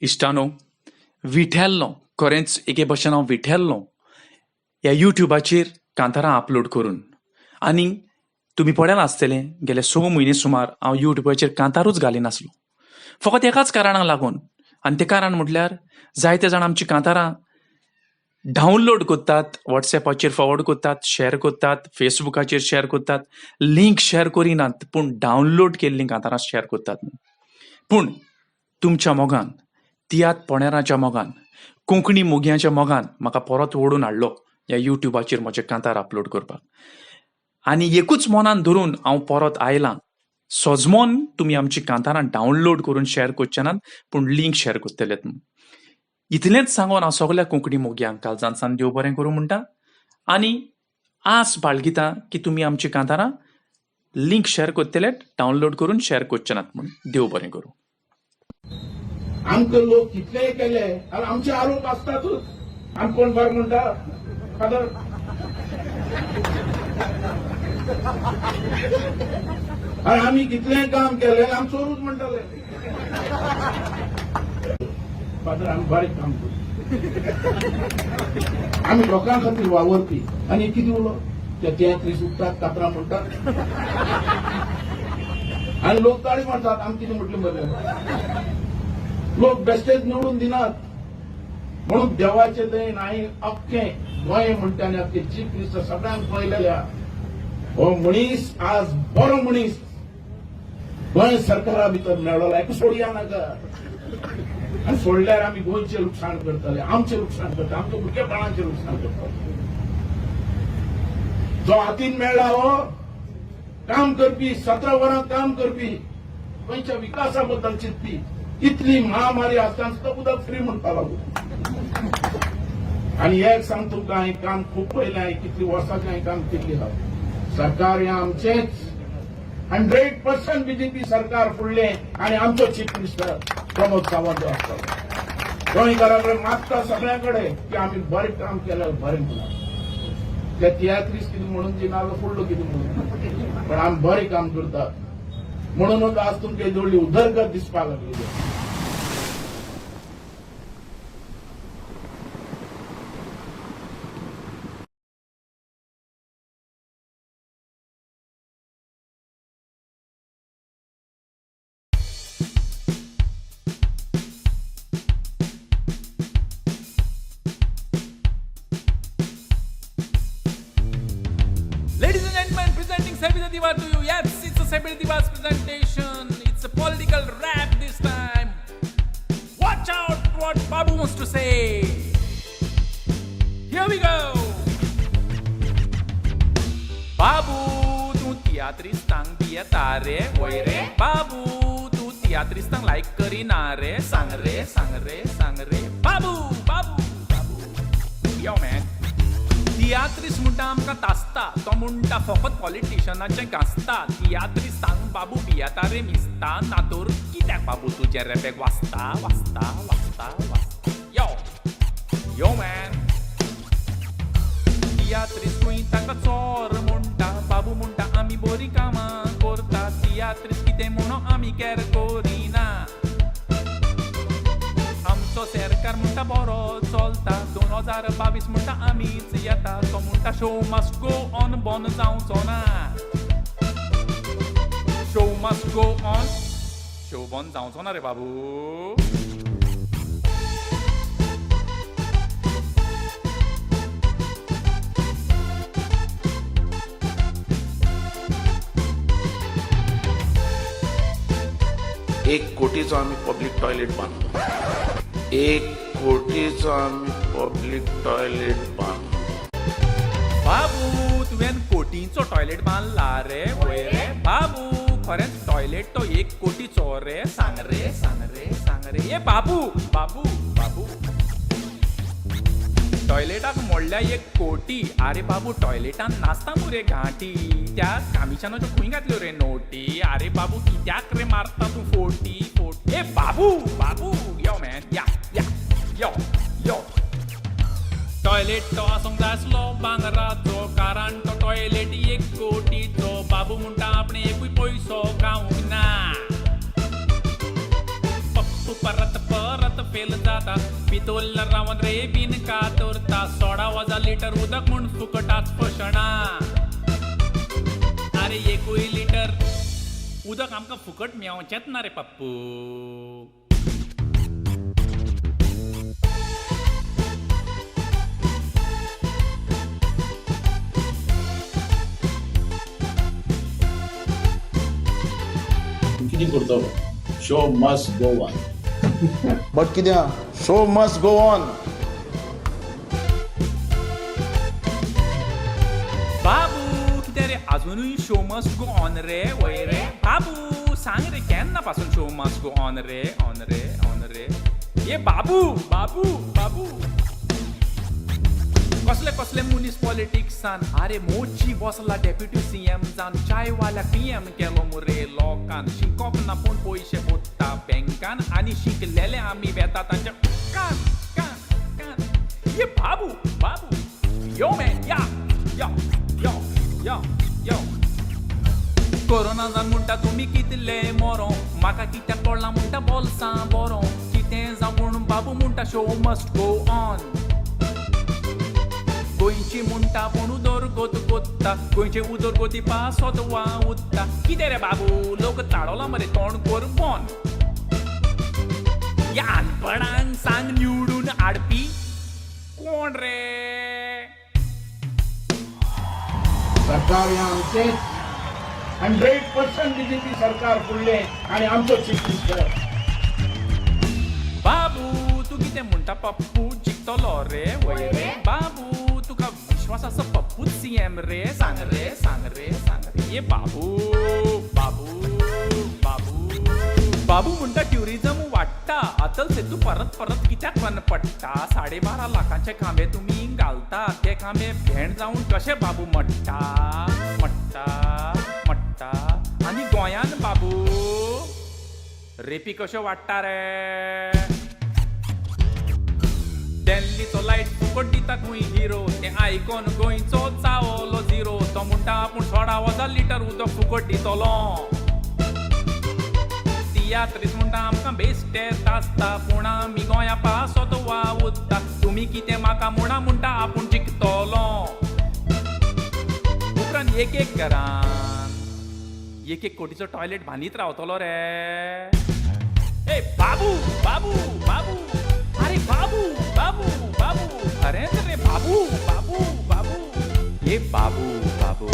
इश्टानो, विठेल्लो, खरेंच एके भशेन हांव विठेल्लो ह्या युट्युबाचेर कांतारां अपलोड करून. आनी तुमी पळयलां आसतलें, गेले 6 म्हयने सुमार हांव युट्युबाचेर कांतारूच घालिनासलो, फकत एकाच कारणाक लागून. आनी तें कारण म्हटल्यार जायते जाण आमची कांतारां डावनलोड करतात, वॉट्सॅपाचेर फॉरवर्ड करतात, शेअर करतात, फेसबुकाचेर शेअर करतात, लिंक शेअर करिनात पूण डावनलोड केल्लीं कांतारां शेअर करतात. पूण तुमच्या मोगान, तियात्र पणेराच्या मोगान, कोंकणी मोगयांच्या मोगान म्हाका परत ओडून हाडलो ह्या युट्युबाचेर म्हजें कांतार अपलोड करपाक. आनी एकूच मनान धरून हांव परत आयलां. सजमोन तुमी आमची कांतारां डावनलोड करून शेअर करचे नात पूण लिंक शेअर करतलेत. इतलेंच सांगून हांव सगल्या कोंकणी मोगयांक काळजान देव बरें करूं म्हणटा आनी आस बाळगिता की तुमी आमची कांतारां लिंक शेअर करतले, डावनलोड करून शेअर करचे नात म्हूण. देव बरें करूं. आमकां लोक कितलेय केले आनी आमचे आरोप आसतातूच. आमी कोण बरें म्हणटा फादर, आनी आमी कितलेंय काम केलें आमी चोरूच म्हणटाले. फादर आमी बरें काम करू, आमी लोकां खातीर वावरपी. आनी कितें उलो ते तियात्रीस उठतात, कातरां म्हणटात आनी लोक ताळी मारतात. आमी कितें म्हटलें बरें, लोक बेश्टेच निवडून दिनात. म्हणून देवाचे दयेन हांवें अख्खें गोंय म्हणटा आनी अख्खें चीफ मिनिस्टर सगळ्यांक पळयलेल्या हो मनीस आज बरो मनीस गोंय सरकारा भितर मेळ्ळो. एका सोडया नाका. आनी सोडल्यार आमी गोंयचें लुकसाण करतले, आमचें लुकसाण करतले, आमच्या भुरगेपणाचें लुकसाण करतले. जो हातीन मेळ्ळा हो काम करपी, 17 वरां काम करपी, गोंयच्या विकासा बद्दल चिंतपी. इतली महामारी आसतना सुद्दां उदक फ्री म्हणपा लागलो. आनी एक सांग तुमकां, हांवें काम खूब पळयलें, हांवें कितलीं वर्सांचें हांवें काम केल्लें आहा. सरकार हें आमचेंच, 100% बीजेपी सरकार फुडलें आनी आमचो चीफ मिनिस्टर प्रमोद सावंत जो आसतलो. गोंयकारां कडेन मागता सगळ्यां कडेन की आमी बरें काम केलें, बरें म्हणा. ते तियात्रीस कितें म्हणून दिना, फुडलो कितें म्हणून, पण आमी बरें काम करतात म्हणूनच आज तुमकां जोडली उदरगत दिसपाक लागली. Ladies and gentlemen, presenting Sebita Diva to you. Yes, it's a Sebita Diva's presentation. It's a political rap this time. Watch out what Babu wants to say. Here we go. Babu, तूं तियात्रिस्तांक भियेता रे, वय रे? बाबू, तूं तियात्रिस्तांक लायक करिना रे, सांग रे, सांग रे, सांग रे. बाबू, बाबू, बाबू. यो मॅन. तियात्रीस म्हणटा आमकां तासता, तो म्हणटा फकत पॉलिटिशनाचें गाजता. तियात्रिस्तांक बाबू भियेता रे मिसता, नातोर कित्याक बाबू तुजें रेबेक वाचता, वाचता, वाचता, वाचता. यो यो मॅन. तियात्रीस खंय ताका चोर म्हणटा, बाबू म्हणटा आमी बरीं कामां करता. तियात्रीस कितें म्हणो आमी कॅर करिना. आमचो सरकार म्हणटा बरो चलता, 2022 म्हणटा आमीच येता. तो म्हणटा शो मस्ट गो ऑन, बंद जावचो ना. Show must go on, show बंद जावचो ना रे बाबू. एक कोटीचो आमी पब्लीक टॉयलेट बांदलो. 1 कोटीचो आमी पब्लीक टॉयलेट बांदलो. बाबू, तुवें कोटींचो टॉयलेट बांदला रे, वय रे? बाबू, खरेंच टॉयलेट तो 1 कोटीचो रे, सांग रे, सांग रे, सांग रे. ए बाबू, बाबू, बाबू. टॉयलेटाक मोडल्या 1 कोटी. आरे बाबू, टॉयलेटान नासता मुरे घांटी. त्या कामिशानाच्यो खंय घातल्यो रे नोटी? आरे बाबू, कित्याक रे मारता तूं फोटी फोटी? ए बाबू, बाबू. यो मॅन. या या यो यो. टॉयलेट तो आसूंक जाय आसलो भांगराचो, कारण तो टॉयलेट 1 कोटीचो. बाबू म्हणटा आपणे एकूय पयसो खावंक ना. पप्पू परत परत भितोल्ल रावन रे बिन कातोरता 16,000 लिटर उदक म्हूण फुकटात पोशणा. अरे एकूय लिटर उदक आमकां फुकट मेवचेंच ना रे पप्पू. कितें करतलो? Show must go on. But कितें show must go on. बाबू कितें रे अजुनूय शो मस्ट गो ऑन रे वय रे बाबू सांग रे केन्ना पासून शो मस्ट गो ऑन रे ऑन रे ऑन रे. ये बाबू बाबू बाबू कसले कसले मनीस पॉलिटिक्सान. अरे मोची बसला डेप्युटी सीएम जान चायवाल्या पीएम केलो मुरे लोकान. शिकोप ना पूण पयशे बोडटा बँकान आनी शिकलेले आमी वेता तांच्या कान कान कान. ये बाबू बाबू यो man ya yo yo yo yo. Corona जान म्हणटा तुमी कितले मोरो म्हाका कित्याक पडला म्हणटा बोल्सां बरो कितें जावं पूण बाबू म्हणटा शो मस्ट गो ऑन. गोंयची म्हणटा पूण उदरगत कोत्ता गोंयचे उदरगती पासत वा उत्ता. कितें रे बाबू लोक ताडोला मरे तोंड कर बोन. ह्या अनपणांक सांग निवडून हाडपी कोण रे? सरकार हें आमचेंच. 100% बीजेपी सरकार फुडलें आनी आमचो चीफ मिनिस्टर. बाबू तूं कितें म्हणटा पप्पू जिखतलो रे वय रे बाबू तुका विश्वास आसा पप्पूच सीएम रे सांग रे सांग रे सांग रे. ये बाबू बाबू बाबू बाबू म्हणटा ट्युरिजम वाडटा अटल सेतू परत परत कित्याक बंद पडटा. 12.5 लाखांचे खांबे तुमी घालता ते खांबे भेंड जावन कशे बाबू मट्टा मट्टा मट्टा. आनी गोंयान बाबू रेपी कश्यो वाडटा रे. दिल्लीचो लायट फुकट दिता खंय हिरो तें आयकोन गोंयचो चावलो झिरो. तो म्हणटा आपूण 16,000 लिटर उदक फुकट दितलो. तियात्रीस म्हणटा आमकां बेश्टेच आसता पूण आमी गोंया पासत वावुरता. तुमी कितें म्हाका म्हणा म्हणटा आपूण जिखतलो. उपरांत एक एक घरान एक एक कोटीचो टॉयलेट बांदीत रावतलो रे. ए बाबू बाबू बाबू अरे बाबू बाबू बाबू खरेंच रे बाबू बाबू बाबू. हे बाबू बाबू